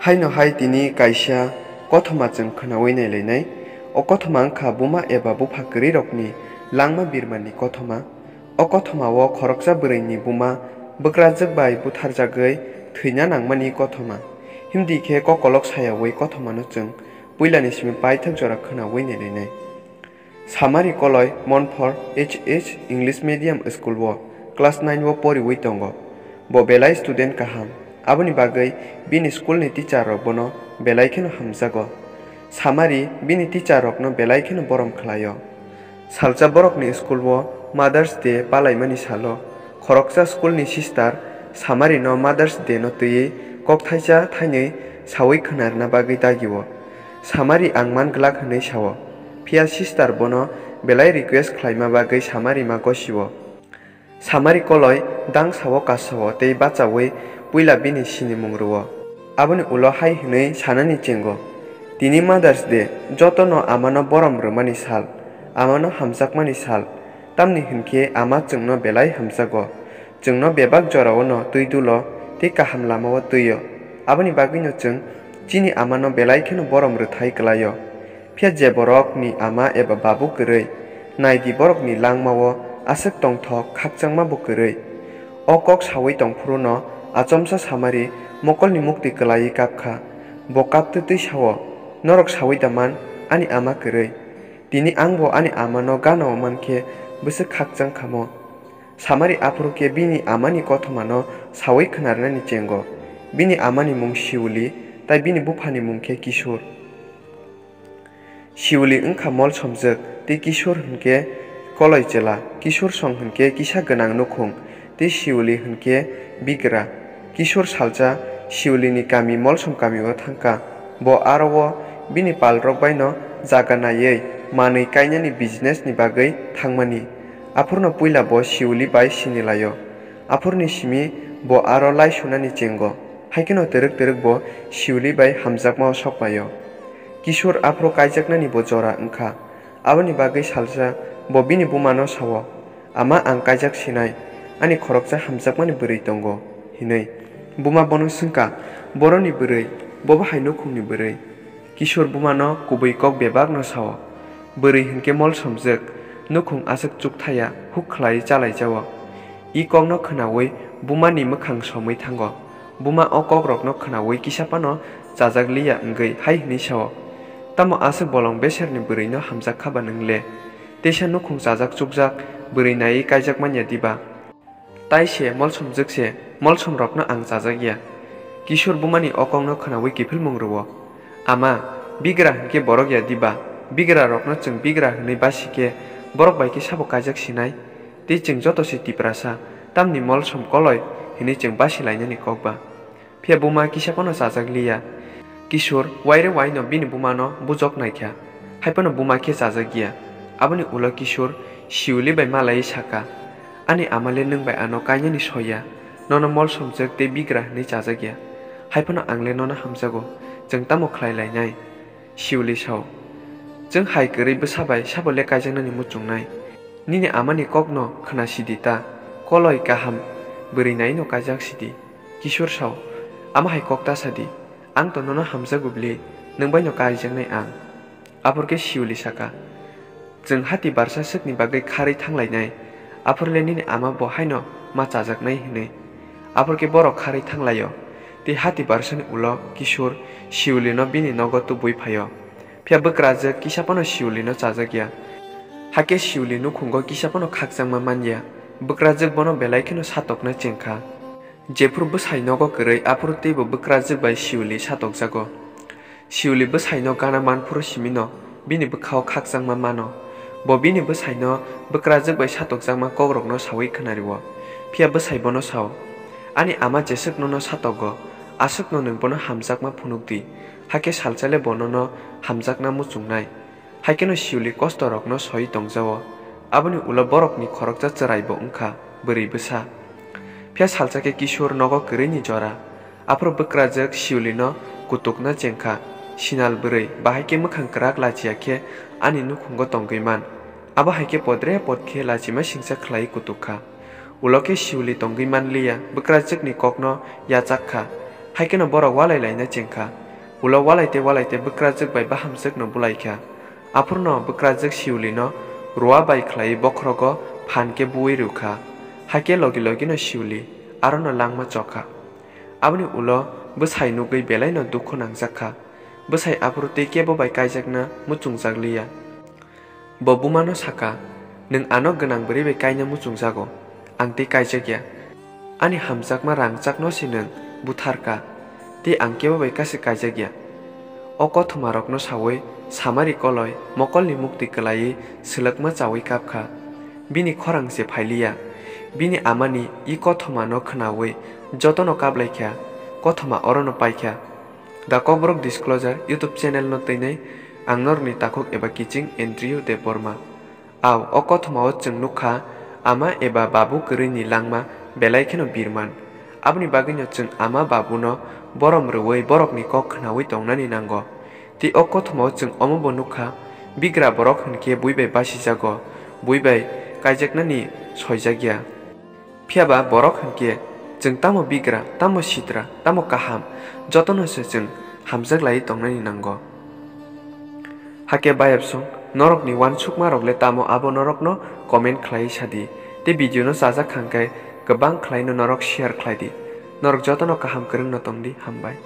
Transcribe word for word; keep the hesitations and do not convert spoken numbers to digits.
Haino hai tini kaisa kothoma chwng khwnaui nailainai. O kothoma wngkha buma eba bupha kwrwirokni langma birmani kothoma. O kothoma-o khoroksa bwrwini buma bwkrajwk bai butharjagwi thwina nangmani kothoma. Himdi khe kokolok sayaui kothomano chwng puilani simi paithak jora khwnaui nailainai. Samari koloi Monfor H H English Medium School-o class nine-o poriui tongo. Bo belai student kaham, aboni bagwi bini school-ni teacher-rok bono belai kheno hamjago. Samari bini teacher-rokno belai kheno borom khlaio. Salsa borokni school-o Mother's Day palaimani salo khoroksa school-ni sister Samari-no Mother's Day-no twiwi kok thaisa thainwi saui khwnarwna bagwi dagio. Samari ang man glak hwnwi sao, phiya sister bono belai request khlaima bagwi Samari ma gosio. Samari koloi dang sao kasao tei bachaui puila bini sinimung rwo. Aboni ulo hai hwnwi sanani chengo, "Tini Mother's Day, jotono amano borom rwmani sal, amano hamjakmani sal, tamni hwnkhe ama chwngno belai hamjago, chwngno bebak jorao'-no twi dulo tei kaham lamao twio. Aboni bagwino chwng chini amano belai kheno borom rwthai klaio." Phiya je borokni ama eba babu kwrwi, naidi borokni langmao aswk tongthok khakchangma bo kwrwi. O kok saui tongphuru'-no achomsa Samari mokolni mukti kwlaiwi kapkha. Bo kaptwi twi sao, "Norok saui da man, ani ama kwrwi. Tini angbo ani amano ganao mankhe bwswk khakchang khamo." Samari aphuru khe bini amani kothomano saui khwnarnani chengo. Bini amani mung Siuli, tai bini buphani mung khe Kishur. Siuli wngkha molsomjwk, tei Kishur hwnkhe koloi chwla. Kishur song hwnkhe kisa gwnang nukhung, tei Siuli hwnkhe bigra. Kishur salsa Siulini kami molsom kamio thangkha. Bo aro-o bini palrok baino jaga naiwi manwi kainani business-ni bagwi thangmani. Aphurno puila bo Siuli bai sinilaio. Aphurni simi bo aro lai sunani chengo. Haikheno twrwk twrwk bo Siuli bai hamjakmao sokpaio. Kishur aphuru kaijaknani bo jora wngkha. Aboni bagwi salsa bo bini bumano sao, "Ama, ang kaijak sinai, ani khoroksa hamjakmani bwrwi tongo," hinwi. Buma bono swngkha, "Boroni bwrwi, bobo hai nukhungni bwrwi?" Kishur bumano kubui kok bebakno sao, "Bwrwi hwnkhe molsomjwk, nukhung aswk chukthaya huk khlaiwi chalaijao." I kokno khwnaui bumani mwkhang somwi thango. Buma o kokrokno khwnaui kisa phano chajak liya wngwi hai hwnwi sao, "Tamo aswk bolong beserni bwrwino hamjak kha ba nwng le? Teisa nukhung chajak chukjak bwrwi naiwi kaijak man ya diba? Tai se molsomjwk se, molsomrokno ang chajak ya." Kishur bumani o kokno khwnaui kiphilmung rwo, "Ama, bigra hwnkhe borok ya diba? Bigrarokno chwng bigra hwnwi basi khe borok bai khe sabo kaijak sinai? Tei chwng joto se Tiprasa, tamni molsom koloi hwnwi chwng basi lainani kok ba?" Phiya buma kisa phano chajak liya. Kishur waire waino bini bumano bujok naikha, hai phano buma khe chajak ya. Aboni ulo Kishur Siuli bai malaiwi sakha, "Ani ama le nwng bai ano kainani soya, nono molsomjwk tei bigra hwnwi chajak ya, hai phano ang le nono hamjago, chwng tamo khlai lainai?" Siuli sao, "Chwng hai kwrwi bwsa bai sabo le kaijaknani muchungnai? Nini amani kokno khwna sidi ta, koloi kaham bwrwi naino kaijak sidi." Kishur sao, "Ama hai kok ta sadi, ang to nono hamjago bwli, nwng baino kaijaknai ang." Aphuru khe Siuli saka, "Chwng hati barsa swkni bagwi kharwi thanglainai, aphuru le nini ama bo haino ma chajaknai," hinwi. Aphuru khe borok kharwi thanglaio, tei hati barsani ulo Kishur Siulino bini nogo tubui phaio. Phiya bwkrajwk kisa phano Siulino chajak ya. Hakhe Siuli nukhungo kisa phano khakchangma man ya. Bwkrajwk bono belai kheno satokna chengkha. Jephuru bwsai nogo kwrwi, aphuru teibo bwkrajwk bai Siuli satokjago. Siuli bwsaino gana manphuru simino bini bwkhao khakchangma mano. Bo bini bwsaino bwkrajwk bai satokjakma kokrokno saui khwnario. Phiya bwsai bono sao, "Ani ama jeswk nono satogo, aswkno nwng bono hamjakma phunuk di, hakhe salsa le bo nono hamjakna muchungnai." Hai kheno Siuli kostorokno soi tongjao. Aboni ulo borokni khoroksa chwraibo wngkha bwrwi bwsa. Phiya salsa khe Kishur nogo kwrwini jora. Aphuru bwkrajwk Siulino kutukna chengkha, "Sinal bwrwi, bahai khe mwkhang kwrak lachiya khe ani nukhungo tongwi man." Abo hai khe podre pod khe lachima singcha khlaiwi kutuk kha. Ulo khe Siuli tongwi man liya, bwkrajwkni kokno yachak kha. Hai kheno borok walai laina chengkha. Ulo walai tei walai tei bwkrajwk bai bahamjwkno bulaikha. Aphurno bwkrajwk Siulino ruwa bai khlaiwi bokhorogo phan khe buwi rwkha. Hakhe logi logino Siuli arono langma chokha. Aboni ulo bwsai nugwi belaino dukhu nangjakha. Bwsai aphuru tei kebo bai kaijakna muchungjak liya. Bo bumano sakha, "Nwng ano gwnang bwrwi bai kaina muchungjago, ang tei kaijakya. Ani hamjakma rangchakno se nwng butharkha, tei ang kebo bai kase kaijakya." O kothomarokno saui samari koloi mokolni muktwi kwlaiwi swlwkma chaui kapkha. Bini khorang se phailiya. Bini amani i kothomano khnaui jotono kaplaikha, kothoma orono paikha. The Kokborok Disclosure YouTube channel no twinai ang norokni takhuk eba kiching Andrew Debbarma. Au, o kothoma o chwng nukha, ama eba babu kwrwini langma belai kheno birman. Aboni bagwino chwng ama babuno borom rwui borokni kok khnaui tongnani nango. Tei o kothoma o chwng omobo nukha, bigra borok hwnkhe bui bai basijago, bui bai kaijaknani soijakya. Phiya ba borok hwnkhe chwng tamo bigra, tamo sitra, tamo kaham, jotono se chwng hamjak lai tongnani nango. Hakhe bayapsong norokni uansukmarok le tamo abo norokno comment khlaiwi sadi. Tei video no chajak kha hwnkhe kwbang khlaino norok share khlaidi. Norok jotono kaham kwrwngno tongdi, hambai.